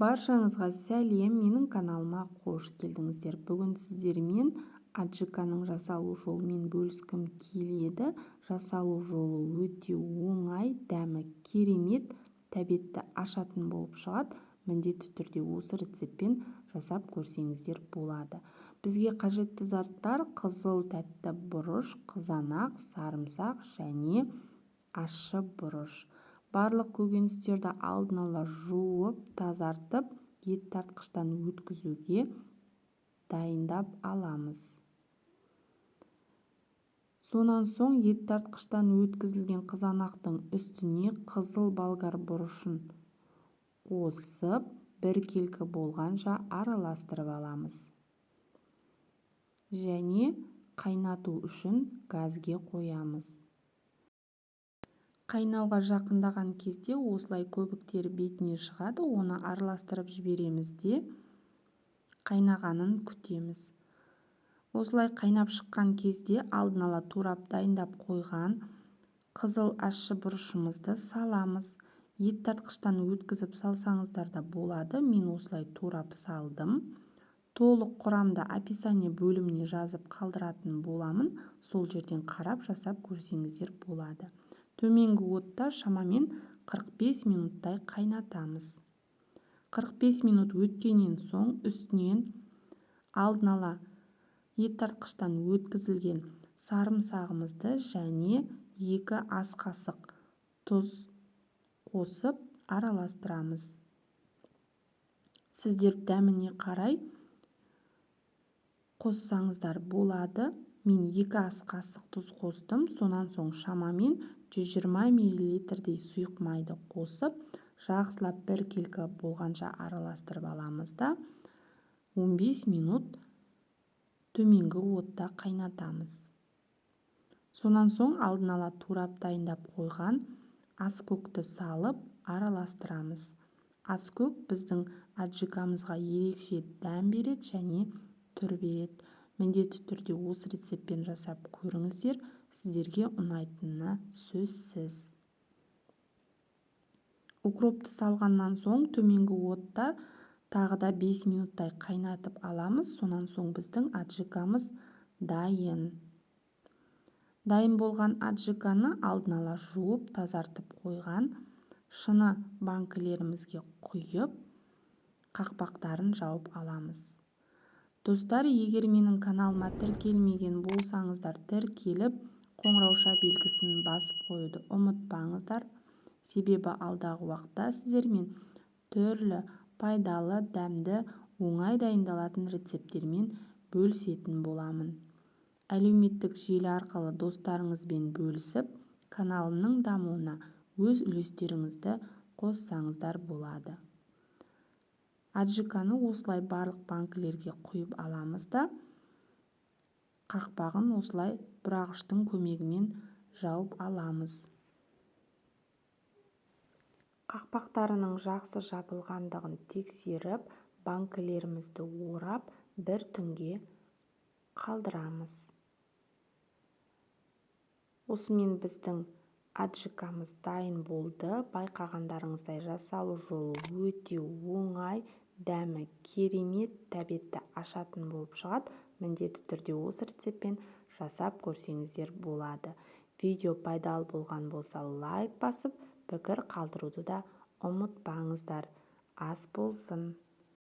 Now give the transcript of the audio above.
Баршаңызға сәлем! Менің каналыма қош келдіңіздер! Бүгін сіздермен аджиканың жасалу жолымен бөліскім келеді. Жасалу жолы өте оңай, дәмі керемет, тәбетті ашатын болып шығады. Міндетті түрде осы рецептпен жасап көрсеңіздер болады. Бізге қажетті заттар: қызыл тәтті бұрыш, қызанақ, сарымсақ және ащы бұрыш. Барлық көкөністерді алдын ала жуып, тазартып, ет тартқыштан өткізуге дайындап аламыз. Сонан соң ет тартқыштан өткізілген қызанақтың үстіне қызыл болгар бұрышын қосып, біркелкі болғанша араластырып аламыз. Және қайнату үшін газге қоямыз. Қайнауға жақындаған кезде осылай көбіктері бетіне шығады, оны араластырып жібереміз де, қайнағанын күтеміз. Осылай қайнап шыққан кезде алдын ала турап дайындап қойған қызыл ащы бұрышымызды саламыз. Ет тартқыштан өткізіп салсаңыздар да болады, мен осылай турап салдым. Толық құрамды описание бөліміне жазып қалдыратын боламын, сол жерден қарап жасап көрсеңіздер болады. Төменгі отта шамамен 45 минуттай қайнатамыз. 45 минут өткеннен соң үстінен алдын ала ет тартқыштан өткізілген сарымсағымызды және 2 ас қасық тұз қосып араластырамыз. Сіздер дәміне қарай қоссаңыздар болады. Мен 2 ас қасық тұз қостым. Сонан соң шамамен 120 миллилитрдей сұйық майды қосып, жақсылап біркелкі болғанша араластырып аламыз да, 15 минут төменгі отта қайнатамыз. Сонан соң алдын ала турап дайындап қойған аскөкті салып араластырамыз. Аскөк біздің аджикамызға ерекше дәм береді және түр береді. Міндетті түрде осы рецептпен жасап көріңіздер, сіздерге ұнайтыны сөзсіз. Укропты салғаннан соң төменгі отта тағы да 5 минуттай қайнатып аламыз. Сонан соң біздің аджикамыз дайын. Дайын болған аджиканы алдын ала жуып, тазартып қойған шыны банкілерімізге құйып, қақпақтарын жауып аламыз. Достар, егер менің каналыма тіркелмеген болсаңыздар, тіркеліп, қоңырауша белгісін басып қоюды ұмытпаңыздар. Себебі алдағы уақытта сіздермен түрлі пайдалы, дәмді, оңай дайындалатын рецепттермен бөлісетін боламын. Әлеуметтік желі арқылы достарыңызбен бөлісіп, каналымның дамуына өз үлестеріңізді қоссаңыздар болады. Аджиканы осылай барлық банкілерге құйып аламыз да, қақпағын осылай бұрағыштың көмегімен жауып аламыз. Қақпақтарының жақсы жабылғандығын тексеріп, банкілерімізді орап, бір түнге қалдырамыз. Осымен біздің аджикамыз дайын болды. Байқағандарыңыздай, жасалу жолы өте оңай, дәмі керемет, тәбетті ашатын болып шығады. Міндетті түрде осы рецептпен жасап көрсеңіздер болады. Видео пайдалы болған болса, лайк басып, пікір қалдыруды да ұмытпаңыздар. Ас болсын!